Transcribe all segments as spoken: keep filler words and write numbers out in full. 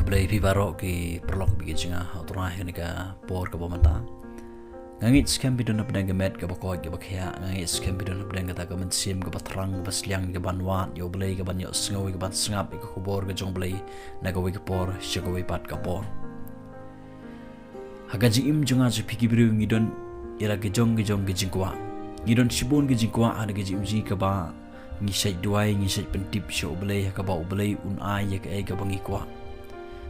Blei phi baroh ki paralok bad ki jingïaid ha u Trai ha kane ka por kaba mynta. Nga ngeit skhem phi don hapdeng ka met kaba koit kaba khiah, nga ngeit skhem phi don hapdeng kata ka mynsiem kaba thrang kaba sliang kaban wad ïa u Blei, kaban ïohsngew, kaban sngap ïa ka khubor ka jong u Blei na kawei ka por sha kawei pat ka por. Ha ka jingim jong nga jong phi ki briew ngi don ïa la ki jong ki jong ki jingkwah. Ngi don shibun ki jingkwah ha ka jingim jong ngi kaba ngi shait duwai, ngi shait pyntip sha u Blei ha kaba u Blei un ai ïa kaei kaba ngi kwah.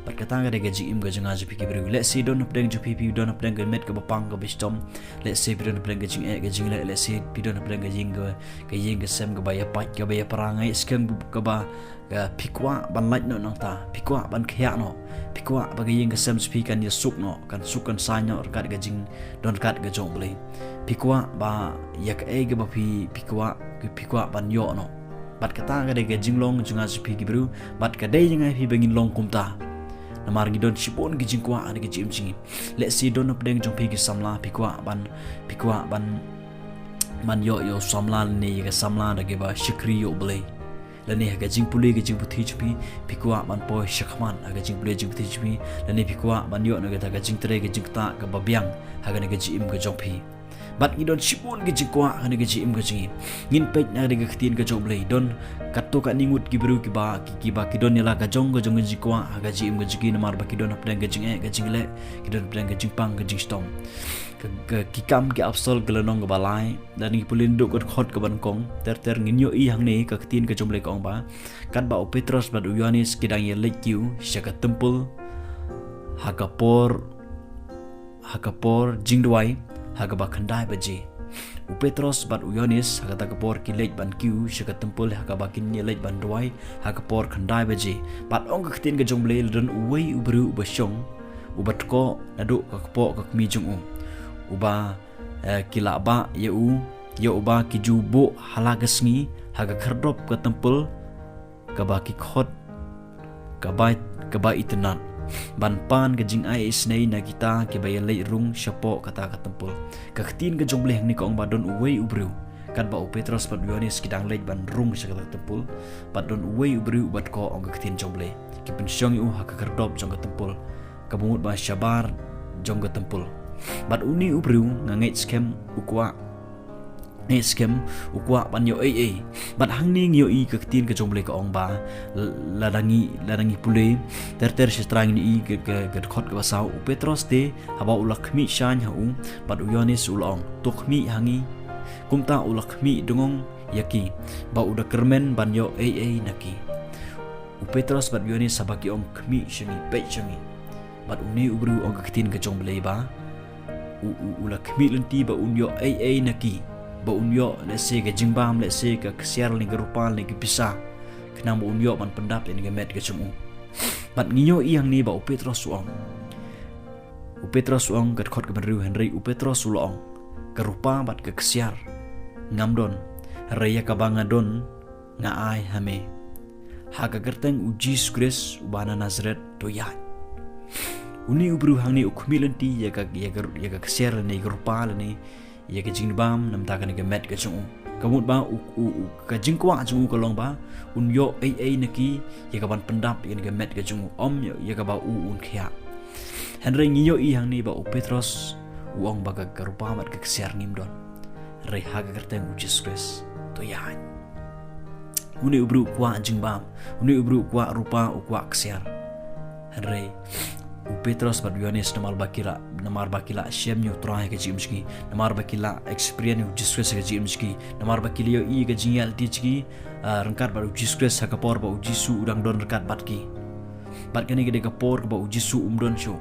Bad kata ka dei ka jingim ka jong nga jong phi ki briew. Lehse don hapdeng jong phi, phi don hapdeng ka met kaba pang kaba shitom. Lehse phi don hapdeng ka jingeh ka jingleh, lehse phi don hapdeng ka ïing ka, ka ïing ka sem kaba ïapait kaba ïapra, nga ngeit skhem kaba ka phi kwah ban lait noh nangta, phi kwah ban khiah noh, phi kwah ba ka ïing ka sem jong phi kan ïasuk noh, kan suk kan saiñ noh ryngkat ka jingdon ryngkat ka jong u Blei. Phi kwah ba ïa kaei kaba phi, phi kwah, phi kwah ban ïoh noh. Bad kata ka dei ka jinglong jong nga jong phi ki briew, bad ka dei jong nga phi ba ngin long kumta. Namar ngi don shibun ki jingkwah ha ka jingim jong ngi. Lehse don hapdeng jong phi ki samla, phi kwah ban, phi kwah ban, ban ïoh ïa u samla lane ïa ka samla da kiba shakri ïa u Blei. Lane ha ka jingpule ka jingputhi jong phi, phi kwah ban poi shakhmat ha ka jingpule jingputhi jong phi, lane phi kwah ban ïoh na kata ka jingtrei ka jingktah kaba biang ha kane ka jingim ka jong phi. Bad ngi don shibun ki jingkwah ha kane ka jingim ka jong ngi. Ngin peit na ka ktien ka jong u Blei, don katto katne ngut ki briew kiba, ki, kiba ki don ïa la ka jong ka jong ka jingkwah ha ka jingim ka jong ki, namar ba ki don hapdeng ka jingeh ka jingleh, ki don hapdeng ka jingpang ka jingshitom. Ka, ka, Ki Kam ki Apostol ka lynnong kaba lai, lada ngi pule naduh ka dkhot kaba nyngkong ter ter, ngin ïohi hangne ka ktien ka jong u Blei ka ong ba, katba u Petros bad u Ïohannes ki dang ïaleit kiew sha ka templ ha ka por, ha ka por jingduwai ha kaba khyndai baje. U Petros bad u Ïohannes ha kata ka por ki leit ban kiew sha ka templ ha kaba kin ïaleit ban duwai ha ka por khyndai baje. Bad ong ka ktien ka jong u Blei, la don uwei u briew uba shong, uba tkoh naduh ka kpoh ka kmie jong u, uba, eh, ki la bah ïa u, ïa uba ki ju buh ha la ka sngi ha ka khyrdop ka templ, kaba ki khot kaba, kaba itynnad, ban pan ka jingai isynei na kita kiba ïaleit rung shapoh kata ka templ. Ka ktien ka jong u Blei hangne ka ong ba don uwei u briew, katba u Petros bad u Ïohannes ki dang leit ban rung sha kata ka templ, bad don uwei u briew uba tkoh, ong ka ktien jong u Blei, ki pynshong ïa u ha ka khyrdop jong ka templ, kaba mut ba shabar jong ka templ. Bad une u briew nga ngeit skhem u kwah, ngeit skhem u kwah ban ïoh ei ei. Bad hangne ngi ïohi ka ktien ka jong u Blei ka ong ba, l-, lada ngi, lada ngi pule ter ter sha trai ngi ïohi ka, ka, ka dkhot kaba saw, u Petros te haba u la khmih shaiñ ha u, bad u Ïohannes u la ong, to khmih ha ngi. Kumta u la khmih dngong ïa ki, ba u da kyrmen ban ïoh ei ei na ki. U Petros bad u Ïohannes haba ki ong, khmih sha ngi, peit sha ngi, bad une u briew, ong ka ktien ka jong u Blei ba u, u, u la khmih lynti ba un ïoh ei ei na ki, ba un ïoh lehse ka jingbam, lehse ka ksiar lane ka rupa lane ka pisa, khnang ba un ïoh ban pyndap ïa ka met ka jong u. Bad ngi ïohi hangne ba u Petros u ong, u Petros u ong, ka dkhot kaba hynriew, hynrei u Petros u la ong, ka rupa bad ka ksiar ngam don, hynrei ïa kaba nga don nga ai ha me. Ha ka kyrteng u Jisu Khrist uba na Nasaret, to ïaid. Une u briew hangne u khmih lynti ïa ka, ïa ka, ïa ka ksiar lane ïa ka rupa lane ïa ka jingbam na ka bynta kane ka met ka jong u. Ka mut ba u, u, u, ka jingkwah jong u ka long ba un ïoh ei ei na ki ïa kaban pyndap ïa kane ka met ka jong u, ym ïa, ïa kaba u un khiah. Hynrei ngi ïohi hangne ba u Petros u ong ba ka, ka rupa bad ka ksiar ngim don, hynrei ha ka kyrteng u Jisu Khrist to ïaid. Une u briew u kwah jingbam, une u briew u kwah rupa, u kwah ksiar. Hynrei u Petros bad u Ïohannes, namar ba ki la, namar ba ki la shem ïa u Trai ha ka jingim jong ki, namar ba ki la experience ïa u Jisu Khrist ha ka jingim jong ki, namar ba ki la ïohi ïa ka jingïaid lynti jong ki, ah, ryngkat bad u Jisu Khrist ha ka por ba u Jisu u dang don ryngkat bad ki. Bad kane ka dei ka por kaba u Jisu um don shuh,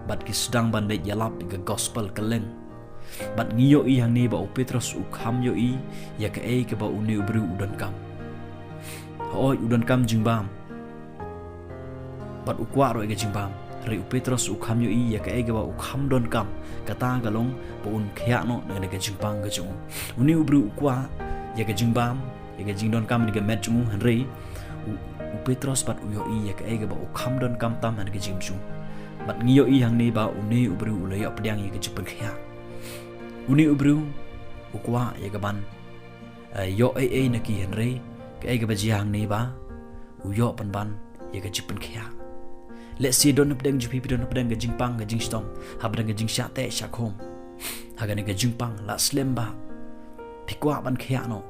bad ki sdang ban leit ïalap ïa ka gospel kylleng. Bad ngi ïohi hangne ba u Petros u kham ïohi ïa kaei kaba une u briew u donkam. Hooid, u donkam jingbam, bad u kwah ruh ïa ka jingbam. Hynrei u Petros u kham ïohi ïa kaei kaba u kham donkam, kata ka long ba un khiah noh na ka jingpang ka jong u. Une u briew u kwah ïa ka jingbam, ïa ka jingdonkam na ka met jong u, hynrei u, u Petros pat u ïohi ïa kaei kaba u kham donkam tam ha ka jingim jong u. Bad ngi ïohi hangne ba une u briew u la ïoh pdiang ïa ka jingpynkhiah. Une u briew u kwah ïa kaban, eh, ïoh ei ei na ki, hynrei kaei kaba jia hangne ba u ïoh pynban ïa ka jingpynkhiah. Lehse don hapdeng jong phi, phi don hapdeng ka jingpang ka jingshitom, hapdeng ka jingshah teh shah khum, ha kane ka jingpang la slem ba phi kwah ban khiah noh.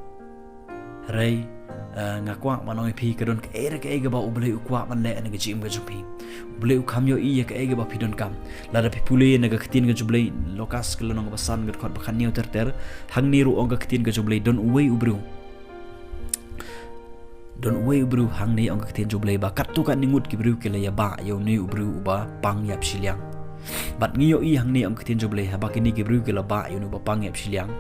Hynrei, eh, nga kwah ban ong ïa phi, ka don kaei re kaei kaba U Blei u kwah ban leh na ka jingim ka jong phi. U Blei u kham ïohi ïa kaei kaba phi donkam. Lada phi pule na ka ktien ka jong U Blei, Lukas ka lynnong ba san, ka dkhot ba khatñiew ter ter, hangne ruh ong ka ktien ka jong U Blei, don uwei u briew. Don uwei u briew, hangne ong ka ktien jong U Blei ba katto katne ngut ki briew ki la ïabah ïa une u briew uba pang ïap shiliang. Bad ngi ïohi hangne ong ka ktien jong U Blei, haba kine ki briew ki la bah ïa une uba pang ïap shiliang,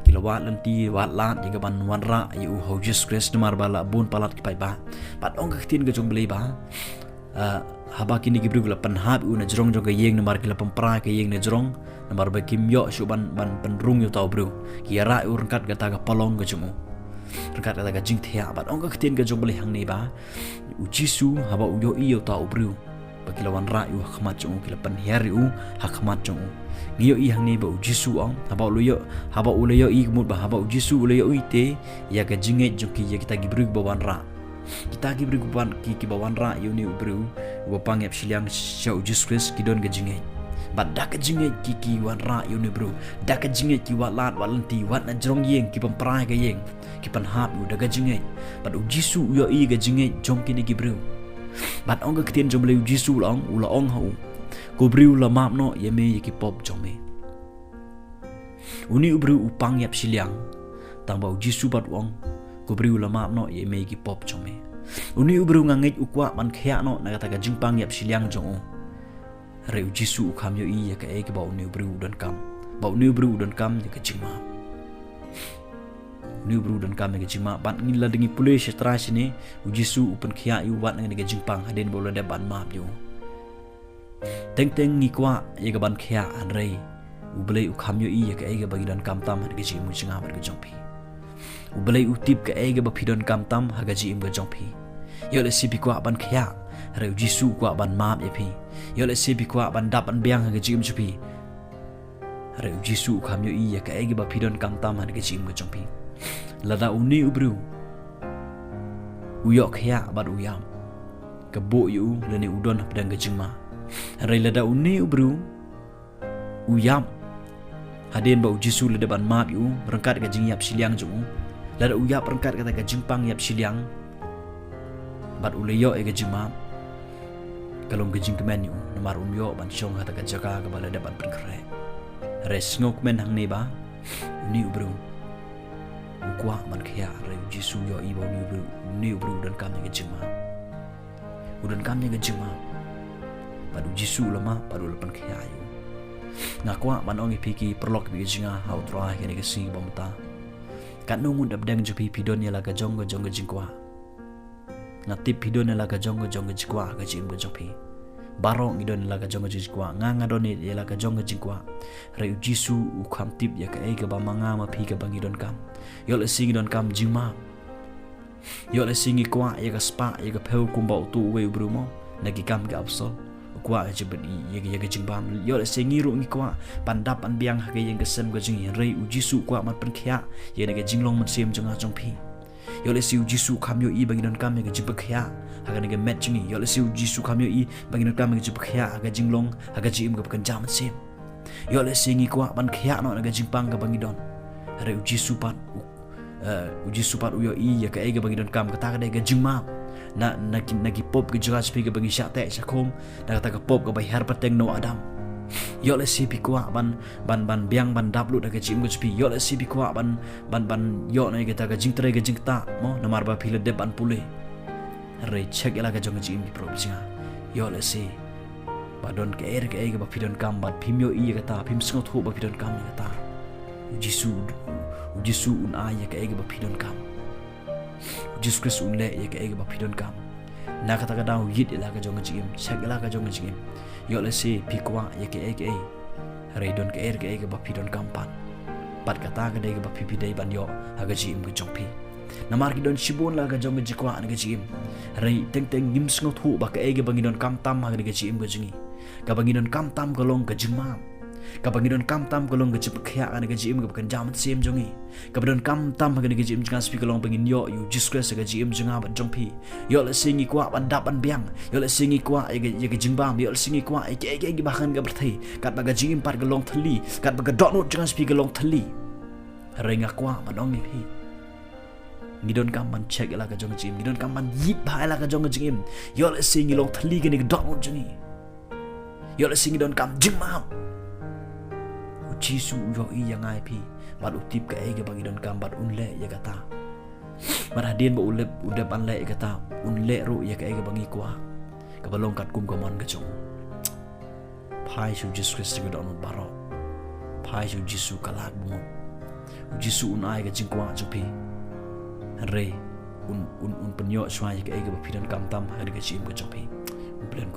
ki la wad lynti, wad lad ïa kaban wanrah ïa u ha u Jisu Khrist, namar ba la bun palat ki paidbah. Bad ong ka ktien ka jong U Blei ba, ah, haba kine ki briew ki la pynhap ïa u na jrong jong ka ïing, namar ki la pynpra ïa ka ïing na jrong, namar ba kim ïoh shuh ban, ban pynrung ïa uta u briew. Ki ïarah ïa u ryngkat kata ka palong ka jong u, ryngkat kata ka jingthiah. Bad ong ka ktien ka jong U Blei hangne ba u Jisu, haba u ïohi ïa uta u briew ba ki la wanrah ïa u ha khmat jong u, ki la pynhiar ïa u ha khmat jong u, ngi ïohi hangne ba u Jisu ong, haba u la ïoh, haba u la ïohi, ka mut ba haba u Jisu u la ïohi te ïa ka jingngeit jong ki, ïa kita ki briew ba wanrah. Kita ki briew ba wan, ki, kiba wanrah ïa une u briew uba pang ïap shiliang sha u Jisu Khrist, ki don ka jingngeit. Bad da ka jingngeit ki, ki wanrah ïa une u briew. Da ka jingngeit ki wad lad, wad lynti, wad na jrong ïing, ki pynpra ïa ka ïing, ki pynhap ïa u da ka jingngeit. Bad u Jisu u ïohi ïa ka jingngeit jong kine ki briew. Bad ong ka ktien jong U Blei, u Jisu u la ong, u la ong ha u, "Ko briew, la map noh ïa me ïa ki pop jong me." Une u briew u pang ïap shiliang, tang ba u Jisu pat u ong, "Ko briew, la map noh ïa me ïa ki pop jong me." Une u briew, nga ngeit u kwah ban khiah noh na kata ka jingpang ïap shiliang jong u. Hynrei u Jisu u kham ïohi ïa kaei kaba une u briew u donkam. Ba une u briew u donkam ïa ka jingmap. Une u briew u donkam ïa ka jingmap. Bad ngi, lada ngi pule sha trai shane, u Jisu u pynkhiah ïa u wat na kane ka jingpang, hadien ba u la dep ban map ïa u. Teng teng ngi kwah ïa ka ban khiah, hynrei U Blei u kham ïohi ïa kaei kaba ngi donkam tam ha ka jingim ka jong nga bad ka jong phi. U Blei u tip kaei kaba phi donkam tam ha ka jingim ka jong phi. Ïoh lehse phi kwah ban khiah, hynrei u Jisu u kwah ban map ïa phi. Ïoh lehse phi kwah ban dap ban biang ha ka jingim jong phi, hynrei u Jisu u kham ïohi ïa kaei kaba phi donkam tam ha ka jingim ka jong phi. Lada une u briew u ïoh khiah bad u ïap, ka buh ïa u lane u don hapdeng ka jingma. Hynrei lada une u briew u ïap hadien ba u Jisu u la dep ban map ïa u ryngkat ka jingïap shiliang jong u, lada u ïap ryngkat kata ka jingpang ïap shiliang bad u la ïoh ïa ka jingmap, ka long ka jingkmen ïa u, namar un ïoh ban shong ha kata ka jaka kaba la dep ban pynkhreh. Hynrei sngewkmen hangne ba une u briew u kwah ban khiah, hynrei u Jisu u ïohi ba une u briew, une u briew u donkam ïa ka jingmap. U donkam ïa ka jingmap. Bad u Jisu u la map bad u la pynkhiah ïa u. Nga kwah ban ong ïa phi ki paralok, ïa phi ki jingïaid ha U Trai ha kane ka sngi ba mynta. Katno ngut hapdeng jong phi phi don ïa la ka jong ka jong ka jingkwah. Nga tip phi don ïa la ka jong ka jong ka jingkwah ha ka jingim ka jong phi. Baroh ngi don ïa la ka jong ka jingkwah. Nga, nga don ïa la ka jong ka jingkwah. Hynrei u Jisu u kham tip ïa kaei kaba ma nga ma phi kaba ngi donkam. Ïoh lehse ngi donkam jingmap. Ïoh lehse ngi kwah ïa ka spah ïa ka phew kumba uto uwei u briew mo na Ki Kam ki Apostol. U kwah ïa ka jingpyni ïa ka, ïa ka jingbam. Ïoh lehse ngi ruh ngi kwah ban dap ban biang ha ka ïing ka sem ka jong ngi, hynrei u Jisu u kwah ban pynkhiah ïa kane ka jinglong mynsiem jong nga jong phi. Ïoh lehse u Jisu u kham ïohi ba ngi donkam ïa ka jingpynkhiah ha kane ka met jong ngi. Ïoh lehse u Jisu u kham ïohi ba ngi donkam ïa ka jingpynkhiah ha ka jinglong, ha ka jingim kaba kynja mynsiem. Ïoh lehse ngi kwah ban khiah noh na ka jingpang kaba ngi don. Hynrei u Jisu pat u, eh, u Jisu pat u ïohi ïa kaei kaba ngi donkam, kata ka dei ka jingmap na, na ki, na ki pop ki jaka jong phi kaba ngi shah teh shah khum, na kata ka pop kaba hiar pateng na u Adam. Ïoh lehse phi kwah ban, ban, ban biang ban dap lut ha ka jingim ka jong phi. Ïoh lehse phi kwah ban, ban, ban ïoh na kata ka jingtrei ka jingktah mo, namar ba phi la dep ban pule. Hynrei check ïa la ka jong ka jingim, ki paralok ki jingïaid. Ïoh lehse ba don kaei re kaei kaba phi donkam bad phim ïohi ïa kata, phim sngewthuh ba phi donkam ïa kata. U Jisu, u Jisu un ai ïa kaei kaba phi donkam. U Jisu Khrist un leh ïa kaei kaba phi donkam. Na kata ka daw ïit ïa la ka jong ka jingim, check ïa la ka jong ka jingim. Ïoh lehse phi kwah ïa kaei kaei, hynrei don kaei re kaei kaba phi donkam pat. Bad kata ka dei kaba phi, phi dei ban ïoh ha ka jingim ka jong phi. Namar ki don shibun la ka jong ka jingkwah na ka jingim. Hynrei teng teng ngim sngewthuh ba kaei kaba ngi donkam tam ha ka jingim ka jong ngi, kaba ngi donkam tam ka long ka jingmap. Kaba ngi donkam tam ka long ka jingpyrkhat ha kane ka jingim kaba kynja mynsiem jong ngi. Kaba donkam tam ha kane ka jingim jong nga, Spi, ka long ba ngin ïoh ïa u Jisu Khrist ha ka jingim jong nga bad jong phi. Ïoh lehse ngi kwah ban dap ban biang, ïoh lehse ngi kwah ïa ka, ïa ka jingbam, ïoh lehse ngi kwah ïa ka, ïa ka, ïa ka ba ha kane ka pyrthei. Katba ka jingim pat ka long thylli, katba ka dohnud jong nga, Spi, ka long thylli. Hynrei nga kwah ban ong ïa phi, ngi donkam ban check ïa la ka jong ka jingim, ngi donkam ban ïit bha ïa la ka jong ka jingim. Ïoh lehse ngi long thylli kane ka dohnud jong ngi. Ïoh lehse ngi donkam jingmap. U Jisu u ïohi ïa nga ïa phi, bad u tip kaei kaba ngi donkam bad un leh ïa kata. Bad hadien ba u leh, u dep ban leh ïa kata, un leh ruh ïa kaei kaba ngi kwah, kaba long katkum ka mon ka jong u. Phai sha u Jisu Khrist da ka dohnud baroh. Phai sha u Jisu ka lad bymut. U Jisu un ai ka jingkwah jong phi. Hynrei un, un, un pynïoh shuwa ïa kaei kaba phi donkam tam ha ka jingim ka jong phi. Un plan